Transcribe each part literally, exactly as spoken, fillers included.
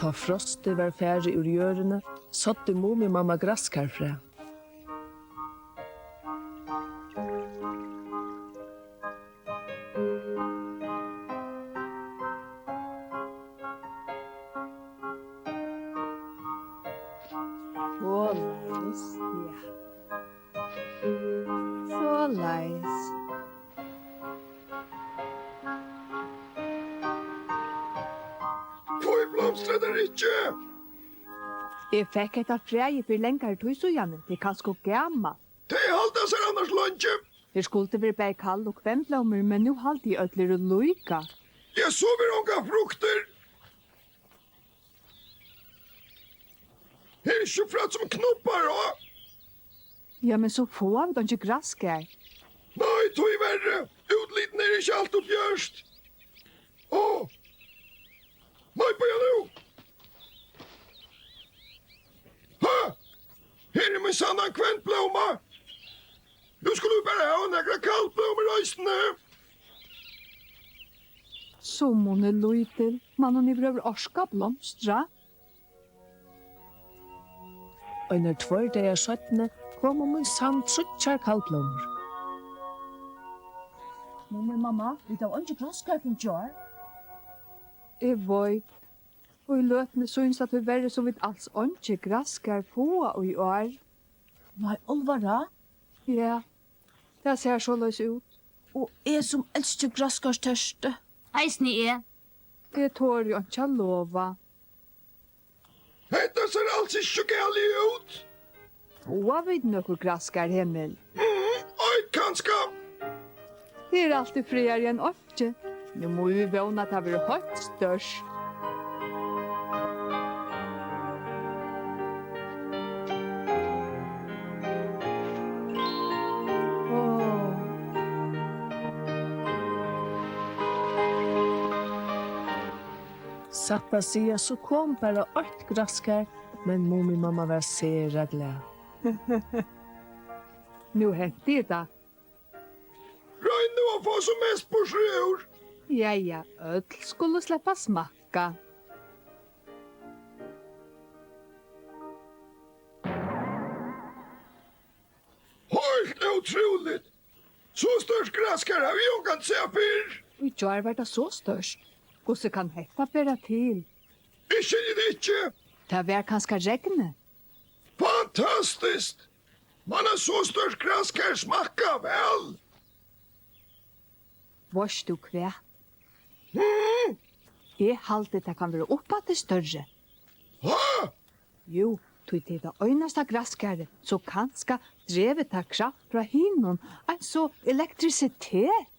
Tá frostið var farið úr jørðini, sáddi Mumimamma graskarfræ. Soleiðis, ja. Soleiðis. Hví blomstra tær ikki? Eg fekk hetta fræið fyri langari tíð síðani. Tað er kanska ov gamalt. Tey halda sær annars leingi. Her skuldi verið bæði kall- og kvennblómur, men nú haldi eg, øll eru líka. Ja, so verður ongar fruktir. Her er ikki frætt sum knubbar á. Ja, men so fáa vit einki grasskar. Nei, tíverri. Útlitini eru ikki alt ov bjørt. Á. Nei, bíða nú. Ha! Her er mín sanna kvennblóma. Nú skulu vit bara hava nakrar kallblómur eisini. Sum hon er lítil, man hon yvirhøvur orka at blomstra. Einar tveir dagar seinni komu mín sann tríggjar kallblómur. Mumimamma, vit hava eingi grasskar fingið í ár. Eg veit. Og í løtuni sýnist tað tíverri, sum vit als eingi grasskar fáa í ár. Nei, álvara? Ja, tað sær soleiðis út. Og eg sum elski graskarstertu. Eisini eg. Eg tori einki at lova. Hetta sær als ikki so galið út. Fáa vit nøkur grasskar, Hemul? Mm, eitt kanska. Tað er altíð frægari enn einki. Nú mugu vit vóna, at tað verður heilt stórt. Áh. Satt at siga, so kom bara eitt grasskar, men Mumimamma var sera glað. Nú henti tað. Royn nú at fáa sum mest burtur úr. Jæja, øll skulu sleppa at smakka. Heilt ótrúligt! So stórt grasskar havi eg ongantíð sæð fyrr. Í gjár var tað so stórt. Hvussu kann hetta bera til? Eg skilji tað ikki. Tað var kanska regnið. Fantastiskt! Man eitt so stórt grasskar smakka væl. Veitst tú hvat? Hmm? Eg haldi, tað kann vera uppaftur størri. Ha? Jú, tí tað er tað einasta grasskarið, so kanska dregur tað kraft frá hinum, eins og elektrisitet.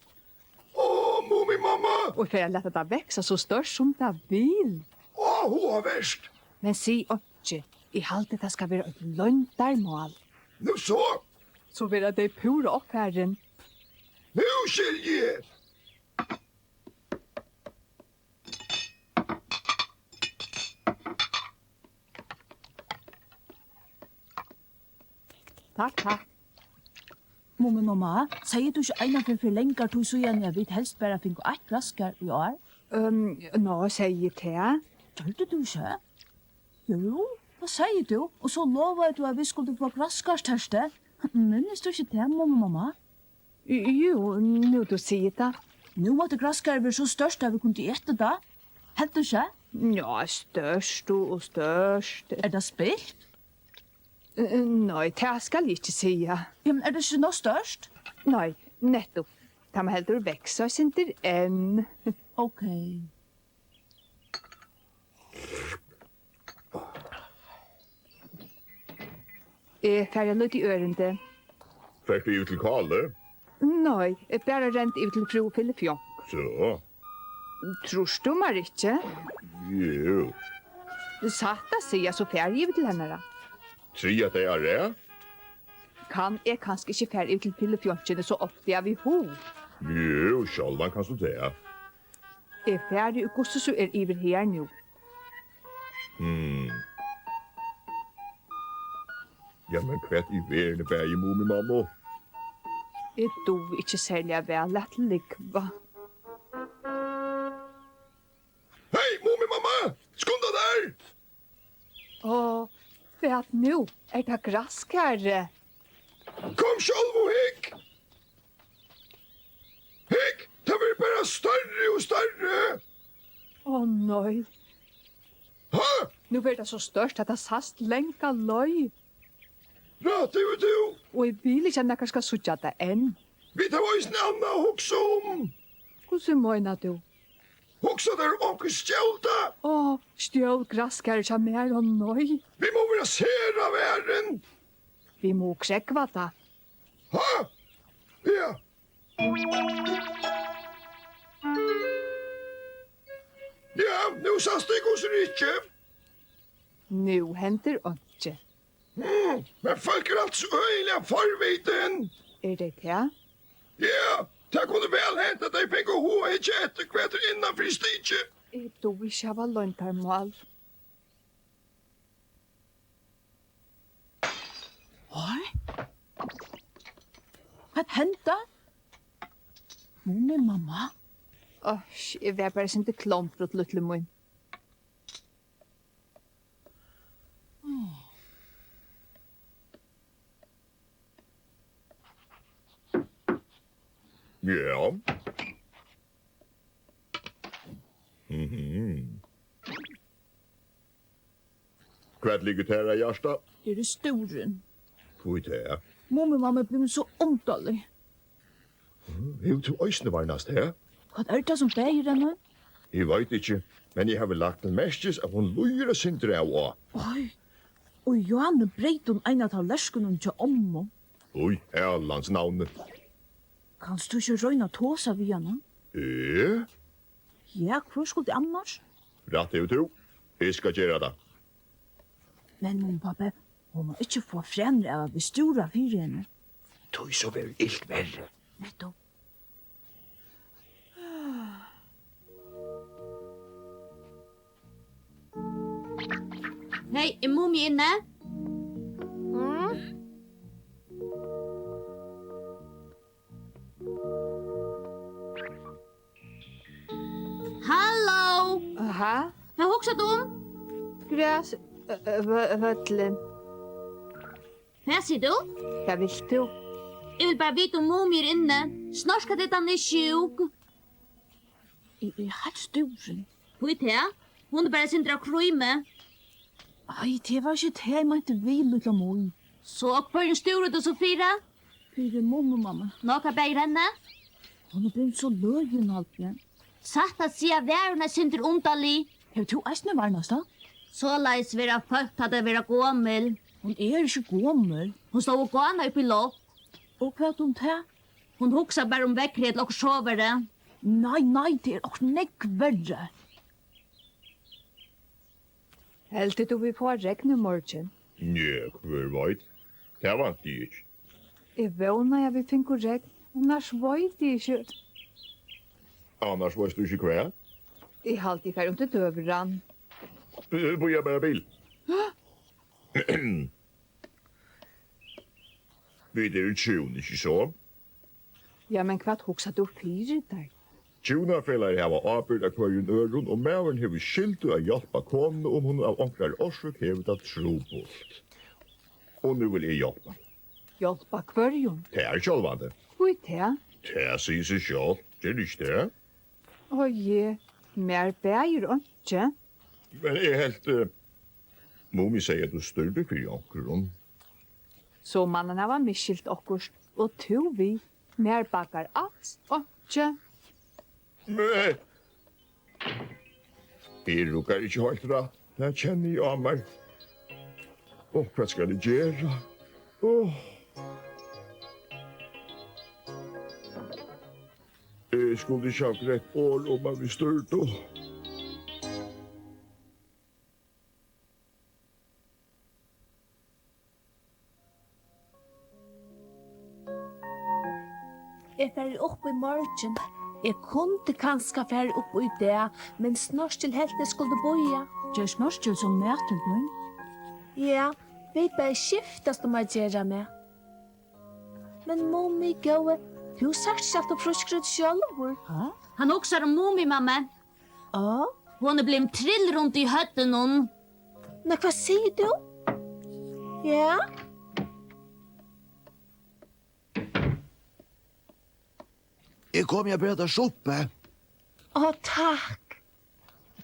Ó, Mumimamma! Og fer at lata tað vaksa so stórt sum tað vil. Áhugavert! Men sig einki, eg haldi, tað skal vera eitt loyndarmál. Nú so? So verða tey púra ovfarin. Nú skilji eg! Takk, takk. Mumimamma, segði tú ikki einaferð fyri langari tíð síðani, at vit helst bara fingu eitt grasskar í ár? Ehm, ná, segði eg tað? Gjørdi tú ikki? Jú, tað segði tú, og so lovaði tú, at vit skuldu fáa graskarstertu. Minnist tú ikki tað, Mumimamma? Jú, nú tú sigur tað. Nú mátti graskarið verið so stórt, at vit kundu etið tað. Helt tú ikki? Ja, stórt og, og stórt. Er tað spilt? Eh, nei, tað skal eg ikki siga. Ja, men er tað ikki nóg stórt? Nei, nettupp. Tað má heldur vaksa eitt sindur enn. Ok. Eg fari eitt lítið ørindi. Fert tú yvir til Kálu? Nei, eg bara rendi yvir til frú Filifjonku. So? Trýrt tú mær ikki? Jú. Satt at siga, so fari eg yvir til hennara. Triðja dag á rað? Kann eg kanska ikki fara yvir til Filifjonkuna so ofta eg havi hug? Jú, sjálvandi kanst tú tað. Eg fari, og hvussu so er yvir her nú. Hmm. Ja, men hvat í verðini ber til, Mumimamma? Eg dugi ikki serliga væl at lúgva. Hey, Mumimamma! Skunda tær! Á, hvat nú? Er tað graskarið? Kom sjálv og hygg! Hygg, tað verður bara størri og størri. Ó nei. Ha? Nú verður tað so stórt, at tað sæst langa leið. Rætt hevur tú. Og eg vil ikki, at nakar skal síggja tað enn. Vit hava eisini annað at hugsa um. Hvussu meinar tú? Hugsa tær um okkurt skjóta? Ó, stjól graskarið hjá mær, ó nei. Vit mugu vera sera varin. Vit mugu krógva tað. Ha? Ja. Ja, nú sæst tú hvussu er ikki. Nú hendir einki. Mm, men fólk eru alt so øgiliga forvitin. Er tey tað? Ja, tað kundi væl hent, at tey fingu hug at hyggja eftir, hvat er innan fyri stikið. Eg dugi ikki hava loyndarmál. Oj. Hvat hendi? Mumimamma? Oy, eg var bara eitt sindur klombrutt, lítli mín. Ja. Mhm. Hvat liggur tær á hjarta? Eg eri stúrin. Hví tað? Mumimamma er blivin so undarlig. Hevur tú eisini varnast tað? Hvat er tað, sum bagir henni? Eg veit ikki, men eg havi lagt til merkis, at hon lýgur eitt sindur av og á. Oj, og í gjár breyt hon ein av tallerkunum hjá ommu. Í Harrans navni. Kanst tú ikki royna at tosa við hana? Eg? Ja, hvør skuldi annars? Rætt hevur tú. Eg skal gera tað. Men, Mumipápi, hon má ikki fáa frænir av at vit stúra fyri henni. Tí so verður ilt verri. Nettupp. Hey, er Mumi inni? Mm? Halló! Aha. Hvat hugsar tú um? Gras, ø, ø, vø-, vøllin. Hvat sigur tú? Hvat vilt tú? Eg vil bara vita, um Mumi er inni. Snorkadiddan er sjúk. Eg eri heilt stúrin. Hví tað? Hon er bara eitt sindur av krími. Ei, tað var ikki tað, eg meinti við, lítla Mý. So, hvørjum stúrir tú so fyri? Fyri Mumimammu. Ná, hvat bagir henni? Hon er blivin so løgin, haldi eg. Satt at siga var hon eitt sindur undarlig. Hevur tú eisini varnast tað? Soleiðis verða fólk, tá tey verða gomul. Hon er ikki gomul. Hon stóð og gánaði upp í loft. Og hvat um tað? Hon hugsar bara um veðrið ella okkurt sovorðið. Nei, nei, tað er okkurt nógv verri. Heldur tú, vit fáa regn í morgin? Nja, hvør veit? Tað vænti eg ikki. Eg vónaði, at vit fingu regn, annars veit eg ikki. Annars veitst tú ikki hvat? Eg haldi, eg fari undir døgurðan. Eh, bíða bara bil. Vit eru hjún, ikki so? Ja, men hvat hugsar tú fyri tær? Hjúnafelagar hava ábyrgd av hvørjum øðrum, og maðurin hevur skyldu at hjálpa konuni, um hon av onkrari orsøk hevur tað trupult. Og nú vil eg hjálpa. Hjálpa hvørjum? Tær sjálvandi. Hví tað? Tað sigur seg sjálvt, ger ikki tað? Oj, mær bagir einki. Men eg helt, eh, Mumi segði, at tú stúrdi fyri onkrum. So man hann hava misskilt okkurt, og tú við. Mær bagar als einki. Nei. Eg ruggar ikki heilt rætt. Tað kenni eg á mær. Áh, hvat skal eg gera? Áh. Eg skuldi ikki havt rett orð um, at vit stúrdu. Eg fari upp í morgin. Eg kundi kanska farið upp í dag, men Snorkil helt, eg skuldi bíða. Ger Snorkil so mat til tín? Ja, vit bæði skiftast um at gera mat. Men Mumi góði, tú sært ikki altíð frískur út sjálvur. Ha? Hann hugsar um Mumimammu. Á? Hon er blivin trillrund í høvdinum. Nei, hvat sigur tú? Ja? Eg komi at bera tær suppu. Á, takk.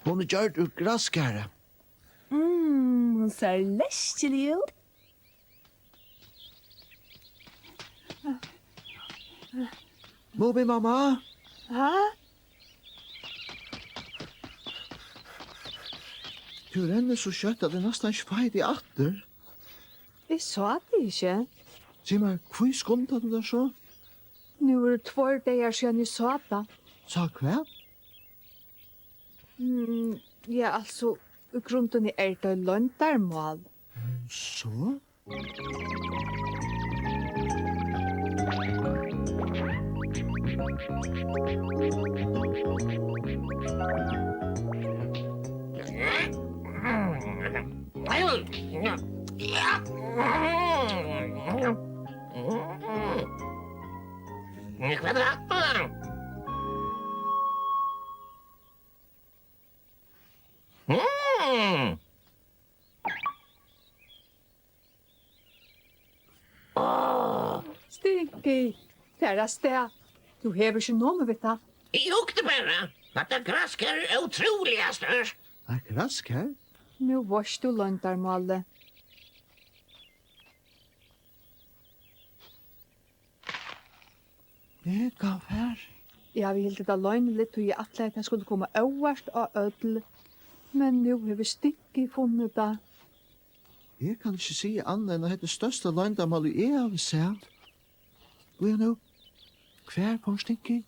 Hon er gjørd úr graskari. Mm, hon sær leskilig út. Mumimamma? Ha? Tú rennur so skjótt, at eg næstan ikki fái teg aftur. Eg sá teg ikki. Sig mær, hví skundaði tú tær so? Nú eru tveir dagar síðan eg sá tað. Sá hvat? Mm, ja, altso, í grundini er tað loyndarmál. So? Stinky, far avstað. Tú hevur ikki numið við tað. Eg hugdi bara, at tað graskar er ótrúliga stórt. Eitt graskar? Nú veitst tú loyndarmálið. Eg kann fara. Eg havi hildið tað loyniligt, tí eg ætlaði, at tað skuldi koma óvart á øll. Men nú hevur Stinky funnið tað. Eg kann ikki siga annað enn, at hetta er størsta loyndarmálið, eg havi sæð. Bíða nú. Hvar fór Stinky?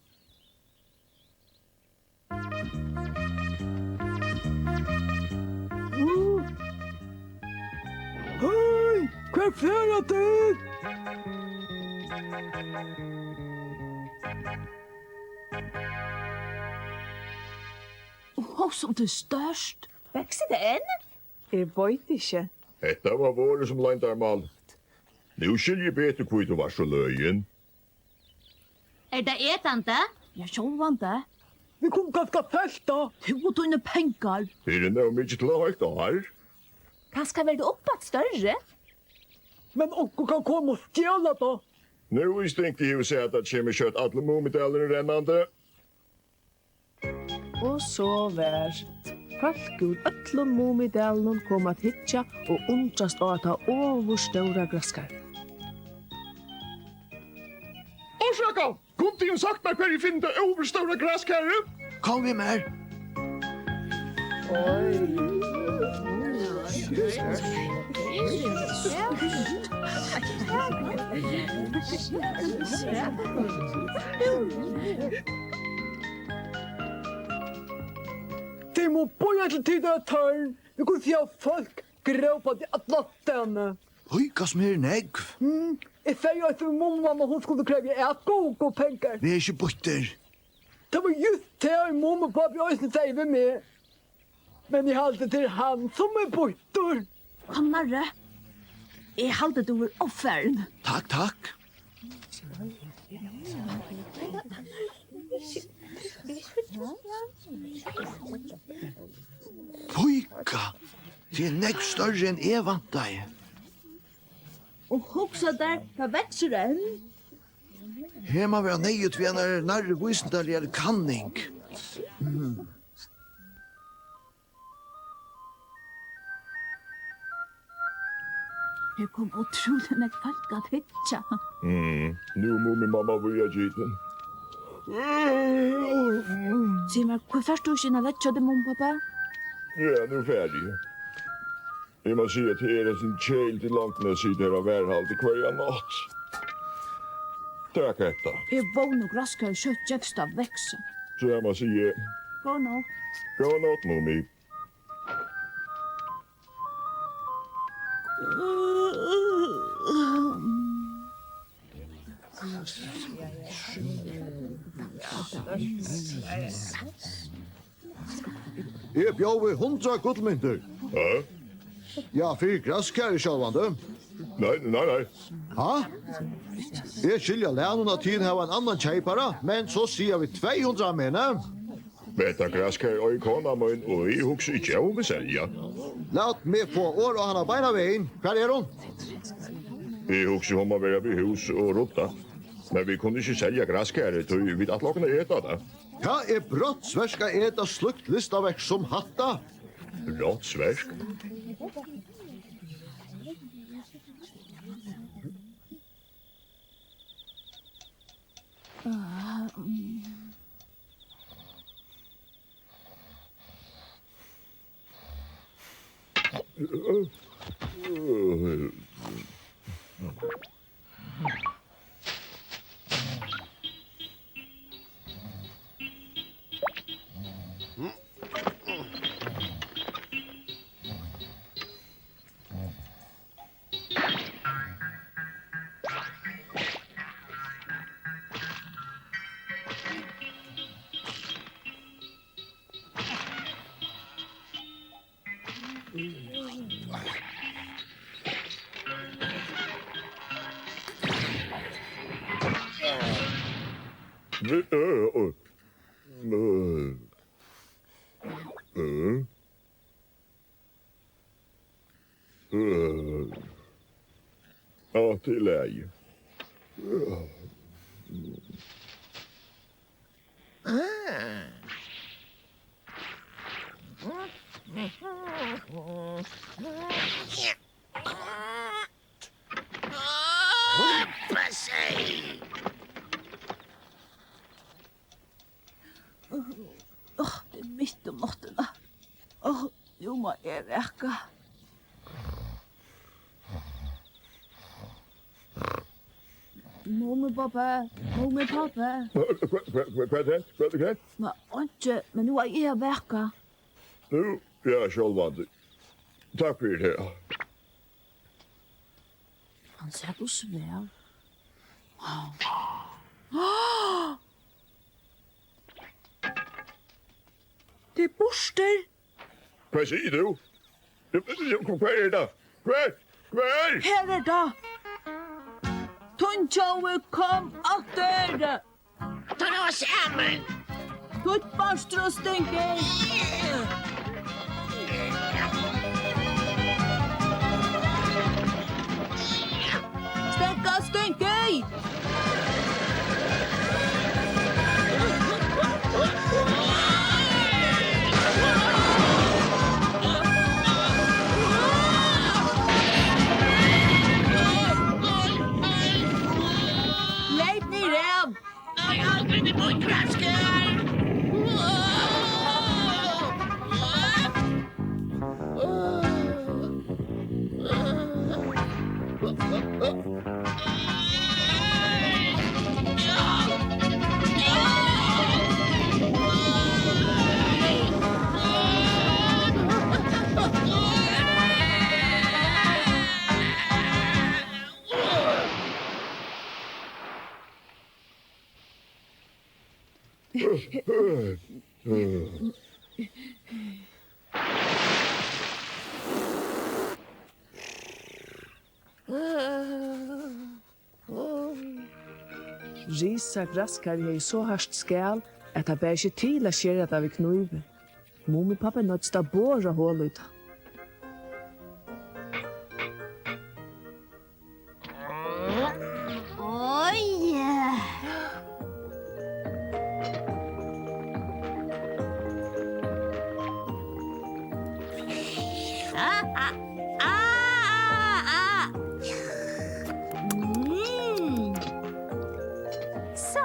Hey, hvar fara tit? Ó, sum tað er stórt. Veksur tað enn? Eg veit ikki. Hetta var vorðið sum loyndarmál. Nú skilji eg betur, hví tú vart so løgin. Er tað etandi? Ja, sjálvandi. Vit kunnu kanska selt tað. Tú og tíni pengar. Her er nóg mikið til eitt heilt ár. Kanska verður tað uppaftur størri. Men onkur kann koma og stjala tað. Nú, eg stinki, eg vil siga, at tað kemur skjótt allur Mumidalurin rennandi. Og so var. Fólk úr øllum Mumidalinum komu at hyggja og undrast á hetta ovurstóra graskarið. Orsaka! Kundi tú sagt mær, hvar eg finni tað ovurstóra graskarið? Kom við mær. Tit mugu bíða til tit eru tørn. Vit kunnu síggja fólk grópa til allastaðni. Oj, hvat sum her er nógv. Mm, eg segði eisini við Mumimammu, hon skuldi krevja atgongupengar. Ver ikki býttur. Tað var júst tað, Mumipápi eisini segði við meg. Men eg haldi, tað er hann, sum er býttur. Kom nærri. Eg haldi, tú ert ovfarin. Takk, takk. Píka, tað er nógv størri, enn eg væntaði. Og hugsa tær, tað veksur enn. Her má vera neyðugt við einari nærri vísindaligari kanning. Mm. Her kom ótrúliga nógv fólk at hyggja. Mm, nú er Mumimamma víðagitin. Sig mær, hví fert tú ikki inn at leggja teg, Mumipápi? Ja, nú fari eg. Eg má siga, at tað er eitt sindur keðiligt í longdini at sita her á varðhaldi hvørja nátt. Tak hetta. Eg vóni, graskarið skjótt gevst at vaksa. Sama sigi eg. Góða nátt. Góða nátt, Mumi. Eg bjóði hundrað gullmyntir. Ha? Ja, fyri graskarið sjálvandi. Nei, nei, nei. Ha? Eg skilji av lærum, at tit hava ein annan keypara, men so siga vit tvey hundrað meðni. Hetta graskar eigur kona mín, og eg hugsi ikki, at hon vil selja. Lat meg fáa orð á hana beinanvegin. Hvar er hon? Eg hugsi, hon má vera við hús og rudda. Men vit kunnu ikki selja graskarið, tí vit ætla okkum at eta tað. Tað er brotsverk at eta slíkt listaverk sum hatta. Brotsverk? Á, tað er í lagi. Áh, tað er mitt um náttina. Áh, nú má eg vaka. Mumipápi, Mumipápi. Hva, hva, hva, hvat er tað? Hvat er tað? Nei, einki, men nú eri eg at vaka. Nú, ja, sjálvandi. Takk fyri tað. Hann sat og svav. Tað er burtur. Hvat sigur tú? Hvar er tað? Hvar? Hvar? Her er tað. Tín tjóvi kom aftur. Tá nú saman. Títt bastur og stinkur. Steðga, Stinky! Leyp niður av! Nei, aldri til mín graskar! Risagraskarið hevði so hart skal, at tað bar ikki til at skera tað við knívi. Mumipápin noyddist at bora hol í tað. Oj. Ah, ah, ah, ah, ah. Mm. So.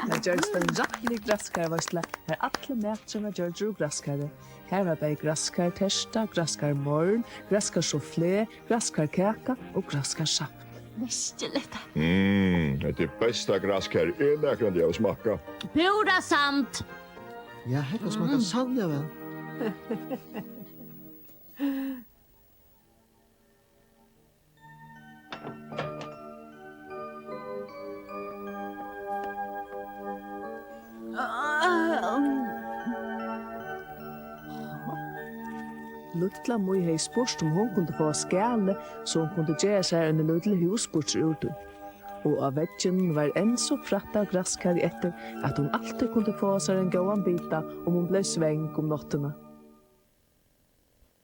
Tað gjørdist ein rættiligur graskarveitsla, har allur maturin var gjørdur úr graskari. Har var bæði graskarterta, graskarmorl, graskarsoufflé, graskarkaka og graskarsaft. Merkiligt. Mm, hetta er besta graskar, eg nakrantíð havi smakkað. Púra sant. Ja, hetta smakkar sanniliga væl. Lítla Mý hevði spurt, um hon kundi fáa skalið, so hon kundi gera sær eini lítil hús burtur úr tí. Og á vegginum var enn so frægt av graskari eftir, at hon altíð kundi fáa sær ein góðan bita, um hon bleiv svong um náttina.